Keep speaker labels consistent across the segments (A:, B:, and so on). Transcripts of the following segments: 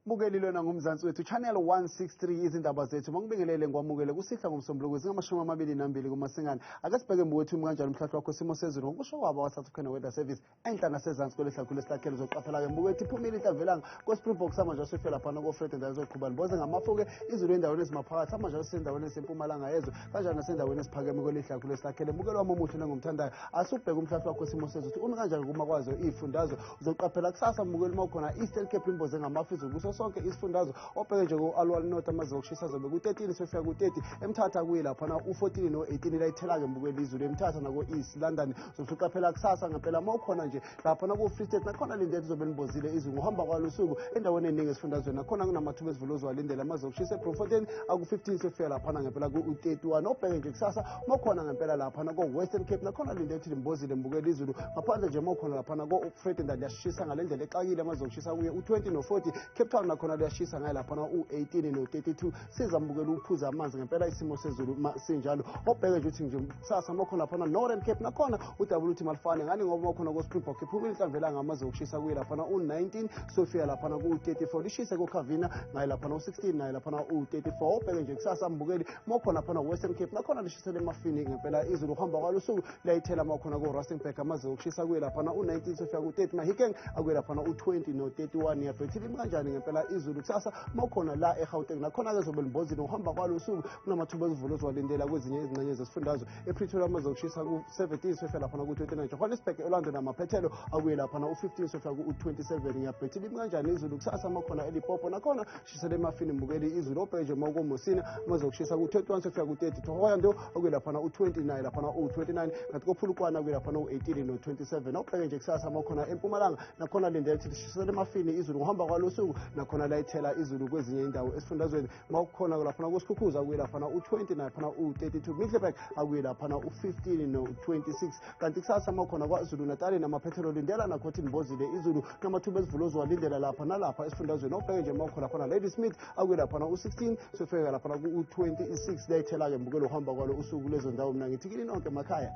A: Mbukeli lona ngumzansi wethu Channel 163 izindaba zethu mangibingelele ngwamukele kusihla ngomsombuluko zingama-22 kumasingane. Ake sibheke mbuwethu kanjani umhlahlo wakho simo sezulu ngokusho kwabo wa South African Weather Service enhla nasezansi kwelehlakhulu esilakhele uzoqaphela ke mbuwethu iphumile inhlamvelanga ko Springbok samanje asifela lapha ko Fred ndawo ezoqhuba liboze ngamafuke izulu endaweni ezimaphakathi amanje asendaweni esempumalanga yezwe kanjani nasendaweni esiphakeme kwelihlakhulu esilakhele. Mbukelo wami omuhle nengomthandayo, asubheke umhlahlo wakho simo sezulu ukuthi umi kanjani kuma kwazo izifundazwe. Uzoqaphela kusasa mbukeli uma ukhona Eastern Cape imboze ngamafu izulu kuso sonke isifundazwe. Obheke nje ko-Aliwal North amazinga okushisa azobe ku-13 siyofika ku-30, eMthatha kuye laphana u-14 no-18 layithela-ke mbukeli izulu eMthatha nako-East London. Uzoqaphela kusasa ngempela uma ukhona nje laphana ku-Free State nakhona lindele izobe limbozile izulu ngohamba kwalo usuku endaweni eningi esifundazweni. Nakhona kunamathuba esivulo ozowalindela amazinga okushisa eBloemfontein aku-15 siyofika laphana ngempela ku-31. Obheke nje kusasa uma ukhona ngempela laphana ko-Western Cape nakhona lindele ukuthi limbozile mbukeli izulu ngaphandle nje uma ukhona laphana ko-Vredendal liyashisa ngale ndlela exakile amazinga okushisa kuye u-20 no-40. Cape Town nakhona liyashisa ngaye laphana u-18 no-32. Siza mbukela uphuza amanzi ngempela isimo sezulu sinjalo. Obheke nje ukuthi nje kusasa uma ukhona laphana Northern Cape nakhona udabula ukuthi malifane ngani ngoba uma ukhona ko-Springbok iphumile inhlamvelanga amazinga okushisa kuye laphana u-19 siyofika laphana ku-34. Lishise ko-Cavina ngaye laphana u-16 naye laphana u-34. Obheke nje kusasa mbukeli uma ukhona laphana Western Cape nakhona lishisele emafini ngempela izulu uhamba kwalo usuku liyayithela uma ukhona ko-Rustenburg amazinga okushisa kuye laphana u-19 siyofika ku-30. Mahikeng akuye laphana u-20 no-31. Ngiyabhethile imi kanjani ngempela izulu kusasa uma ukhona la eGauteng nakhona-ke zobe limbozile ngokuhamba kwalo usuku kunamathuba ezivula ozowalindela kwezinye izingxenye zesifundazwe. ePretoria amazinga okushisa ku-17 siyofika laphana ku-29. Johannesburg, Orlando namaphethelo akuye laphana u-15 siyofika ku-27. Ngiyabhethile imi kanjani izulu kusasa uma khona eLimpopo nakhona shisele emafini mbukeli izulu. Obheke nje uma ukoMusina amazinga okushisa ku-21 siyofika ku-30. Thohoyandou akuye laphana u-29 laphana u-29, kanti koPhulukwana akuye laphana u-18 no-27. Obheke nje kusasa uma khona eMpumalanga nakhona lindele ukuthi lishisele emafini izulu ngohamba kwalo usuku nakhona layithela izulu kwezinye indawo esifundazweni. Uma kukhona laphana kuSkhukhuza akuye laphana u-20 naphana u-32. Middelburg akuye laphana u-15 no-26. Kanti kusasa uma khona KwaZulu Natali namaphethelo lindela nakho ukuthi limbozile izulu namathuba esivulo ozowalindela lapha nalapha esifundazweni. Obheke nje uma ukhona khona Ladysmith akuye laphana u-16 siyofika laphana ku-26. Layithela-ke mbukelo uhamba kwalo usuku kulezo ndawo. Mina ngithi kini nonke emakhaya,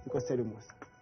A: inkosi umusa.